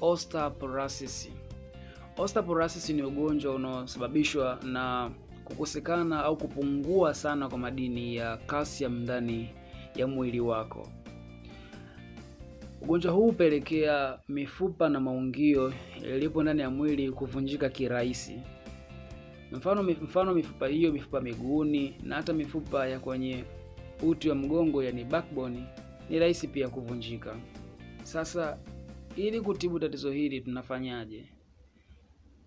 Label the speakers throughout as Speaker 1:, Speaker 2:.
Speaker 1: Osteoporosis. Osteoporosis ni ugonjwa unaosababishwa na kukosekana au kupungua sana kwa madini ya calcium ndani ya mwili wako. Ugonjwa huu hupelekea mifupa na maungio yaliyopo ndani ya mwili kuvunjika kirahisi. Mfano mifupa hiyo, mifupa miguuni na hata mifupa ya kwenye uti wa mgongo, yani backbone, ni rahisi pia kuvunjika. Sasa ili kutibu tatizo hili tunafanyaje?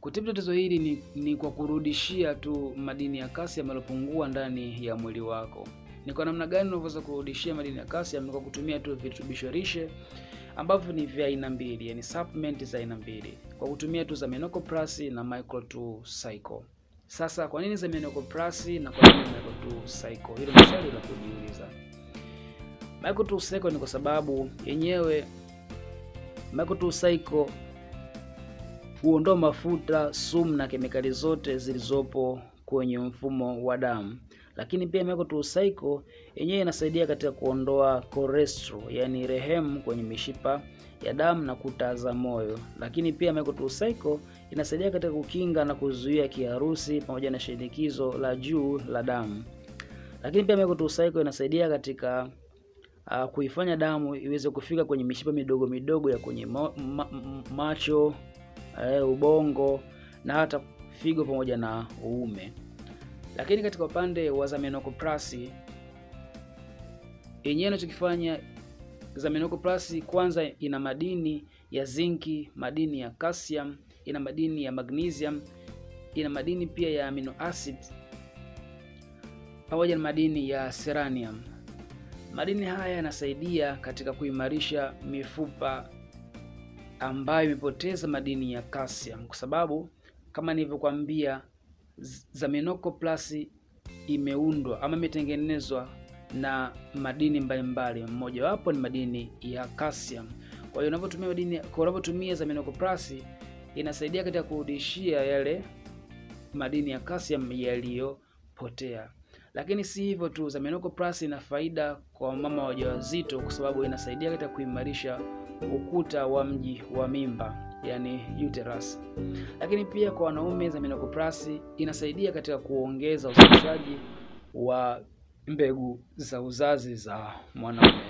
Speaker 1: Kutibu tatizo hili ni kwa kurudishia tu madini ya calcium yaliyopungua ndani ya mwili wako. Ni kwa namna gani unaweza kurudishia madini ya calcium? Ni kwa kutumia tu virutubisho lishe ambavyo ni vya aina mbili, yani supplement za aina mbili, kwa kutumia tu Zamenoco Plus na Micro 2 Cycle. Sasa kwa nini Zamenoco Plus na kwa nini Micro 2 Cycle? Hilo ni swali la kujiuliza. Micro 2 Cycle ni kwa sababu yenyewe Micro 2 Cycle huondoa mafuta, sumu na kemikali zote zilizopo kwenye mfumo wa damu. Lakini pia Micro 2 Cycle yenyewe inasaidia katika kuondoa cholesterol, yani rehemu kwenye mishipa ya damu na kuta za moyo. Lakini pia Micro 2 Cycle inasaidia katika kukinga na kuzuia kiharusi pamoja na shinikizo la juu la damu. Lakini pia Micro 2 Cycle inasaidia katika kuifanya damu iweze kufika kwenye mishipa midogo midogo ya kwenye macho, ubongo na hata figo pamoja na uume. Lakini katika upande wa Zamenoco Plus, yenyewe inachokifanya Zamenoco Plus, kwanza ina madini ya zinki, madini ya calcium, ina madini ya magnesium, ina madini pia ya amino acid pamoja na madini ya selenium. Madini haya yanasaidia katika kuimarisha mifupa ambayo imepoteza madini ya calcium, kwa sababu kama nilivyokuambia Zamenoco Plus imeundwa ama imetengenezwa na madini mbalimbali, mmoja wapo ni madini ya calcium. Kwa hiyo unapotumia Zamenoco Plus inasaidia katika kurudishia yale madini ya calcium yaliyopotea. Lakini si hivyo tu, Zamenoco Plus ina faida kwa mama wajawazito kwa sababu inasaidia katika kuimarisha ukuta wa mji wa mimba, yani uterus. Lakini pia kwa wanaume, Zamenoco Plus inasaidia katika kuongeza uzalishaji wa mbegu za uzazi za mwanaume.